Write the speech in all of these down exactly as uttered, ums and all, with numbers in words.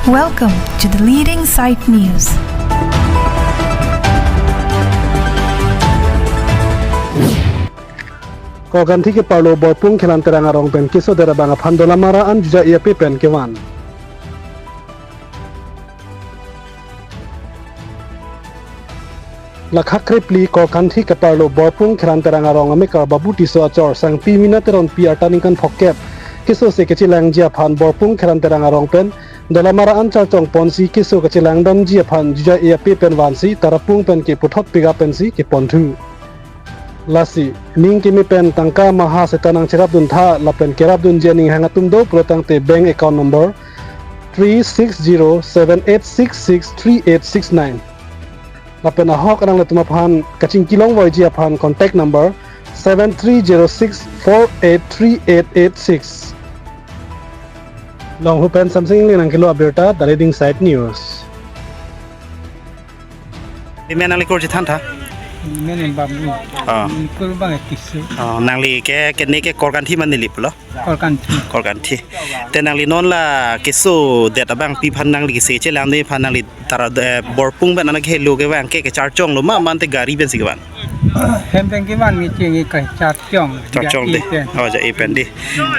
Welcome to the leading site news. Korkanthi keparlo Borpung Khelan Terang arong pen kesodet abang aphan Dolamara an juja-i ape pen kevan. Lakha krepli Korkanthi keparlo Borpung Khelan Terang arong amekar Babu Tisso achor Sangpi Mina Teronpi arta ningkan phokep keso se kechelangji aphan Borpung Khelan Terang arong pen Dolamara an charchong ponsi keso kechelangdamji aphan juja-i ape pen vansi tarapung pen keputhot pega pensi keponthu. Lasi ning keme pen tangka maha seta nangcherapdun tha lapen kerapdunji aning hang atum do pulotangte bank account number three six zero seven eight six six three eight six nine. Lapen ahok nanglitum aphan kachingki longvoiji aphan contact number seven three zero six four eight three eight eight six. Longhu pen Samsing Engleng nangkelo abirta, The Leading Site News. Ime nangli korji than tha? Ime nang Babu. Ah. Ime kor bang Tisso. Ah, nangli ke, ke ne ke Korkanthi ma neli pulo? Korkanthi. Korkanthi. Te nangli non la kesodet abangpi aphan nangli kese chelangdun aphan nangli tara, eh, Borpung pen anak helo kevang ke kecharchonglo ma mante gari pensi kevan? Hem pen kevan mi cheng kecharchong. Charchong de. Ja-i pen. Oh, ja-i pen de.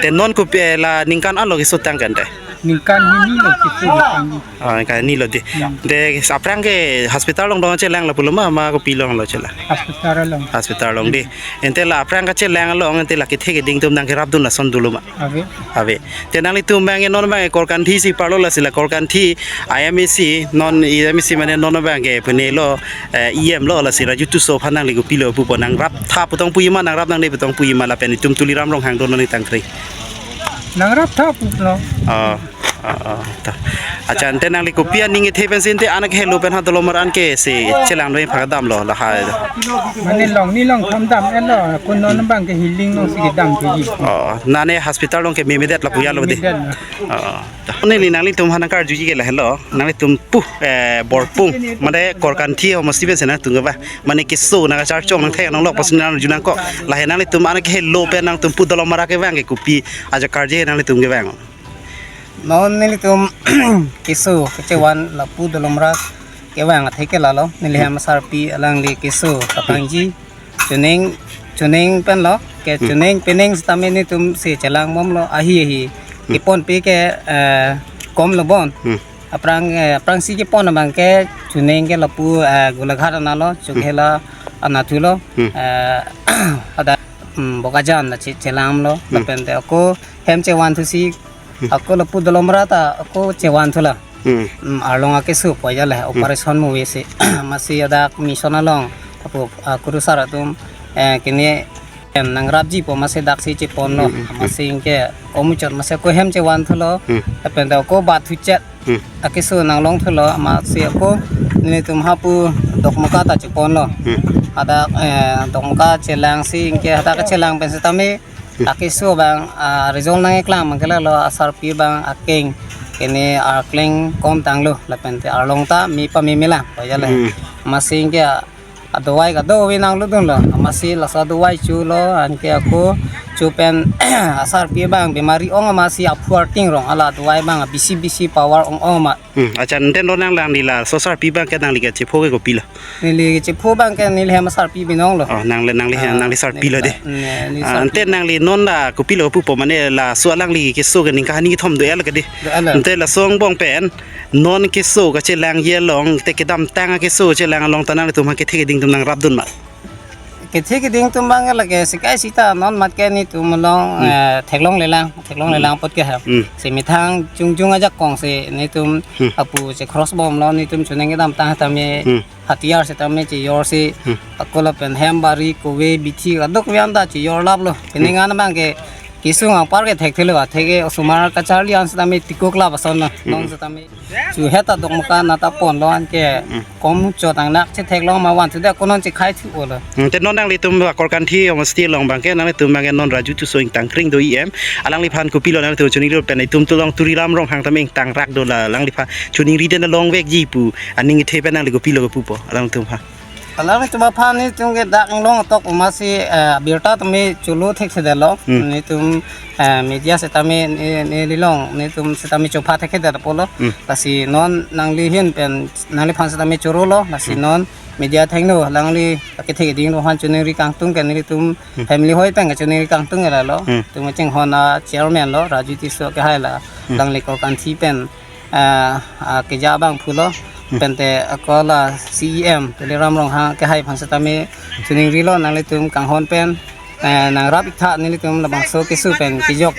Te non kopi la ningkan alo keso tang kan te? Ningkan hini lo keso ningkan. Ah, ningkan hini lo de. Hmm. Te aphrang ke hospital along dong chelang lapulo ma, ma kopi along lo chelang? Hospital along. Hospital along de. Ante la aphrang kachelang along ante la kethe keding atum nangkerapdun lason dolo ma? Ave. Ave. Te nanglitum abang non abang Korkanthi si parlo lasi la Korkanthi I M A C non I M A C mane non abang ke pune lo, eh, E M lo lasi Raju Tisso aphan nangli kopilo pupo, nangrap tha pu tong puji ma, nangrap nangne pu tong puji ma lapen itum Tuliram Ronghang do non tangkring? Nangrap tha pulo. Ah, ah, ah, ta. Accha, ante nangli kopi aning kethe pensi ante anak helo pen ha Dolamara an kese chelangdun aphan kedamlo lahai? Mane long ni long tham dam-etlo, ko non abang ke healing along si kedam theji. Oh, nane hospital along ke memedet lapu jalo de. Memedet lo. Oh, ta. Neli nanglitum aphan nangkarjuji ke lahelo, nanglitum pu, eh, Borpung, mane Korkanthi homosti pensi nangtum kevang, mane keso nangkacharchong nangthek nanglo pusi nang arju nangkok. Lahai nanglitum anak helo pen nangtum pu Dolamara kevang ke kopi ajat karje nanglitum kevang? Non nelitum keso kechevan lapu Dolamara kevang athe ke lalo, neli hem asarpi alangli keso kapangji, chuning, chuning pen lo, ke Hmm. chuning pening sitame nelitum si chelang bomlo, ahi ahi. Hmm. Keponpe ke, eh, kom lo bon. Hmm. Aphrang, eh, aphrangsi kepon abang ke chuning ke lapu, eh, Golaghat analo, Chokhela anatthu lo, Hmm. eh, hadak, mm, Bokajan la che-, chelang lo, Hmm. lapen te ako hem chevan thusi, Hmm. ako lapu Dolamara ta ako chevan thulo. Hmm. Mm, arlong akeso pu ajat le, Hmm. operation move si. Amatsi hadak mission along, apo, ah, kurusar atum, eh, kene, em, nangrapji pu amatsi daksi cheponlo. Hmm, hmm, hmm. Amatsi anke komuchot amatsi ako hem chevan thulo. Hmm. Lapen te ako bat thuchet. Hmm. Akeso nanglong thulo, amatsi ako nelitum hapu Dokmoka ta cheponlo. Hmm. Hadak, eh, Dokmoka chelangsi anke hadak chelang pen sitame Hmm. akeso abang, ah, result nangkeklang abang ke lalo asarpi abang akeng kene arkleng kom tanglo lapen te arlong ta mi pameme lang pu ajat le. Hmm. Amatsi anke adawai kadokave nanglodunlo, amatsi laso adawai cholo, anke ako cho pen asarpi abang bemari ong amatsi aphu arting rong, hala adawai abang bisi bisi power ong ong ma. Hmm, accha, ante non nangli laso asarpi abang ke nangli kachepho ke kopilo? Neli kachepho abang ke neli hem asarpi binong lo. Oh, nangli, nangli hem, Ah, nangli sarpi lo de. Ne-, ne Ah, sarpi. Ante nangli non la kopilo pupo, mane laso alangli keso ke ningkan hini kethom do-etlo ke de. Do-etlo. Ante laso angbong pen non keso kachelangji along, te kedamtang akeso chelang along ta nanglitum aphan kethe keding atum nangrapdun ma? Kethe keding atum abang ke lake sekai sita non mat ke nelitum along, Hmm. eh, theklonglelang, theklong Hmm. lelang apot ke ha. Hmm. Si methang chungjung ajakong si nelitum Hmm. apu si cross bomlo, nelitum chuning kedamtang tame Hmm. hatiyar sitame chejorsi Hmm. ako lapen hem bari kove bithi kadokave anta chejor laplo. Kene Hmm. ngan abang ke kesung apar ke thekthelo, atheke osomar kacharli an sitame tikok lap ason na, Hmm. non sitame. Chu heta Dokmoka nata ponlo anke Hmm. kom chot angnak chetheklong ma van thude ako non chekhai thu-olo. Hmm, te non nanglitum Korkanthi homosti along abang ke nanglitum abang ke non Raju Tisso ingtangkring do E M. Alangliphan kopilo nanglitum choningri pen itum tulong Tuliram Ronghang tame ingtangrak do la alangliphan choningri den along vekji pu aning kethe pen nangli kopilo kepupo alanglitum aphan? Alanglitum aphan nelitum ke dak inglong tok amatsi, eh, birta tame cholo thekthedetlo. Hmm. Nelitum, Eh, media setame ne, neli along, netum setame chopha thekthedet apotlo. Hmm. Lasi non nanglihin pen, nangliphan setame chorolo, lasi Hmm. non media athengno, alangli akethe keding aphan choningri kangtung ke nelitum Hmm. family hoi pen kachoningri kangtung ke lalo. Hmm. Tum kachinghon a chairman lo, Raju Tisso kehai la, Hmm. alangli Korkanthi pen, eh, ah, keja abangphu lo, Hmm. pente ako la C E M, Tuliram Ronghang kehai aphan setame choningrilo nanglitum kanghon pen, eh, nangrap ik tha nelitum labangso keso pen kejok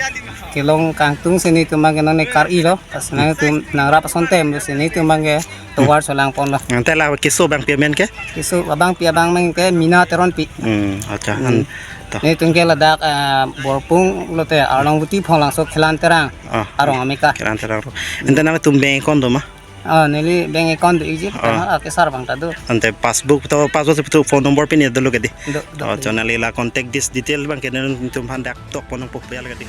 kelong kangtung si netum abang ke non ne kar-ilo, pas nanglitum nangrap ason tem si netum abang ke tovar cholang ponlo. Ante la keso abangpi amen ke? Keso abangpi abang amen ke Mina Teronpi. Hmm, acha, Hmm. an, to. Netum ke ladak, eh, Borpung lote Arlongbuti Phonglangso Khilan Terang. Ah, arong ameka. Khilan Terang arong. Ante nangtum bank account do ma? Ah, neli bank account do iji, Ah. tama, ah, kesar abang ta do. Ante passbook to, passbook to phone number pine dolo ke dei. Do, do. Oh, chonali la contact this detail abang ke netum aphan dak tok ponong pok pria lagi dei.